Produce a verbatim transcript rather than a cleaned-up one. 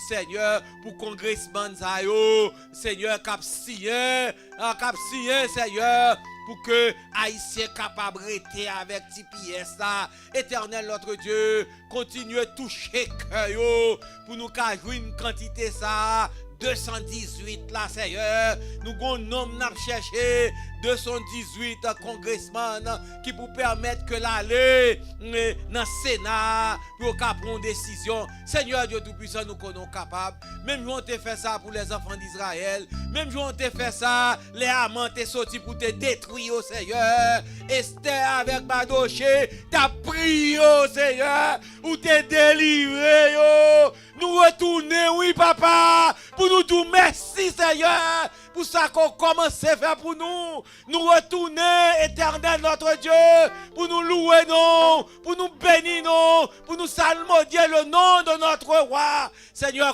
Senyè, pou kongresmann sa yo, Senyè, k ap siyen, k ap siyen, Senyè, pou ke Ayisyen kapab rete avèk T P S la. Etènèl, notre Dieu, kontinye touche kè yo pou nou ka jwenn kantite sa a, de san dizuit la, Senyè. Nou gon nonm n ap chèche, de san dizuit kongresmann ki pou pèmèt ke l ale, eh, nan Sena a pou yo ka pran yon desizyon. Senyè Dye Toupisan, nou konnen w kapab. Menm jan w te fè sa pou lèzanfan d Izrayèl, menm jan w te fè sa lè Aman te soti pou te detwi yo, Senyè. Estè avèk Madoche t ap priye yo, Senyè. Ou te delivre yo. Nou retounen, wi, papa, pou nou di w mèsi, Senyè, pou sa ke w kòmanse fè pou nou. Nou retounen, Etènèl notre Dieu, pou nou louwe non w, pou nou beni non w, pou nou salmodye le nom de notre roi. Senyè,